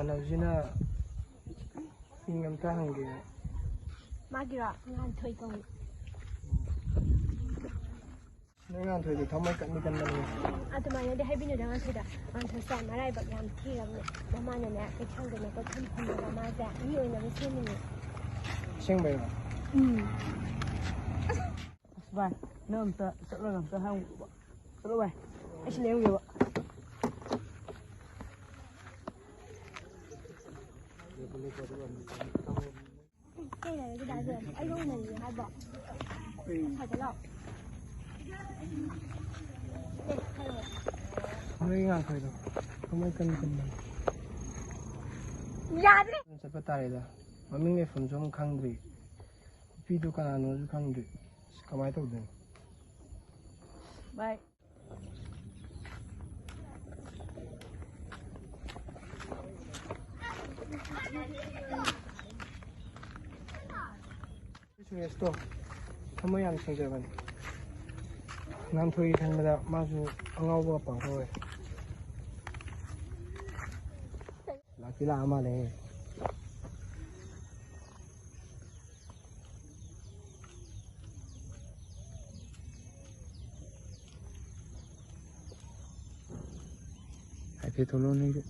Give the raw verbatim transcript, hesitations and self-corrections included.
ꯏꯃꯥꯟꯅꯕꯁꯤꯅ ꯃꯤꯡ ꯑꯝꯇ ꯍꯪꯒꯦ꯫ ꯃꯥꯒꯤꯔꯣ? ꯉꯥꯟꯊꯣꯏ ꯀꯧꯏ꯫ ꯅꯣꯏ ꯉꯥꯟꯊꯣꯏꯗꯣ ꯊꯃꯣꯏ ꯀꯟꯗꯤ ꯀꯟꯕꯅꯤ꯫ ꯑꯗꯨꯃꯥꯏꯅꯗꯤ ꯍꯥꯏꯕꯤꯅꯨꯗ ꯉꯥꯟꯊꯣꯏꯗ꯫ ꯉꯥꯟꯊꯣꯏꯁꯦ ꯃꯔꯥꯏꯕꯛ ꯌꯥꯝ ꯊꯤꯔꯕꯅꯦ꯫ ꯃꯃꯥꯅꯅꯦ ꯀꯩꯊꯦꯜꯗ ꯂꯨꯄꯥ ꯀꯨꯟ ꯐꯪꯕꯗ ꯃꯥꯁꯦ ꯃꯤ ꯑꯣꯏꯅꯕ ꯁꯦꯝꯃꯤꯅꯦ꯫ ꯑꯁꯦꯡꯕꯩꯔꯣ? ꯎꯝ꯫ ꯑꯁ ꯚꯥꯏ, ꯅꯪ ꯑꯝꯇ ꯆꯠꯂꯒ ꯑꯝꯇ ꯍꯪꯉꯨꯕ꯫ ꯆꯠꯂꯣ ꯚꯥꯏ, ꯑꯩ ꯁꯤ ꯂꯩꯔꯝꯒꯦꯕ꯫ ꯀꯩ ꯂꯩꯔꯒꯦ ꯗꯥ ꯖꯦꯝꯁ? ꯑꯩꯒ ꯎꯅꯔꯤꯒꯦ ꯍꯥꯏꯕꯣ? ꯉꯁꯥꯏꯗ ꯂꯥꯛꯑꯣ꯫ ꯑꯦ, ꯍꯥꯏꯔꯛꯑꯣ꯫ ꯅꯣꯏ ꯉꯥꯡꯈꯩꯗꯣ ꯊꯃꯣꯏ ꯀꯟ ꯀꯟꯕꯅꯤ꯫ ꯌꯥꯗ꯭ꯔꯦ꯫ ꯆꯠꯄ ꯇꯥꯔꯦꯗ꯫ ꯃꯃꯤꯡ ꯂꯩꯐꯝꯁꯨ ꯑꯃꯨꯛ ꯈꯪꯗ꯭ꯔꯤ꯫ ꯅꯨꯄꯤꯗꯨ ꯀꯅꯥꯅꯣꯁꯨ ꯈꯪꯗ꯭ꯔꯤ꯫ ꯑꯁ, ꯀꯃꯥꯏꯅ ꯇꯧꯗꯣꯏꯅꯣ? ꯚꯥꯏ꯫ ꯁꯨꯔꯦꯁꯇꯣ ꯊꯃꯣꯏ ꯌꯥꯝ ꯁꯦꯡꯖꯕꯅꯤ꯫ ꯉꯥꯟꯊꯣꯏꯒꯤ ꯈꯟꯕꯗ ꯃꯥꯁꯨ ꯑꯉꯥꯎꯕꯒ ꯄꯪꯍꯧꯔꯦ꯫ ꯂꯥꯛꯇꯤ ꯂꯥꯛꯑ ꯃꯥꯜꯂꯦ꯫ ꯍꯥꯏꯐꯦꯠ ꯊꯣꯛꯂꯛꯑꯣ ꯅꯣꯏꯁꯨ꯫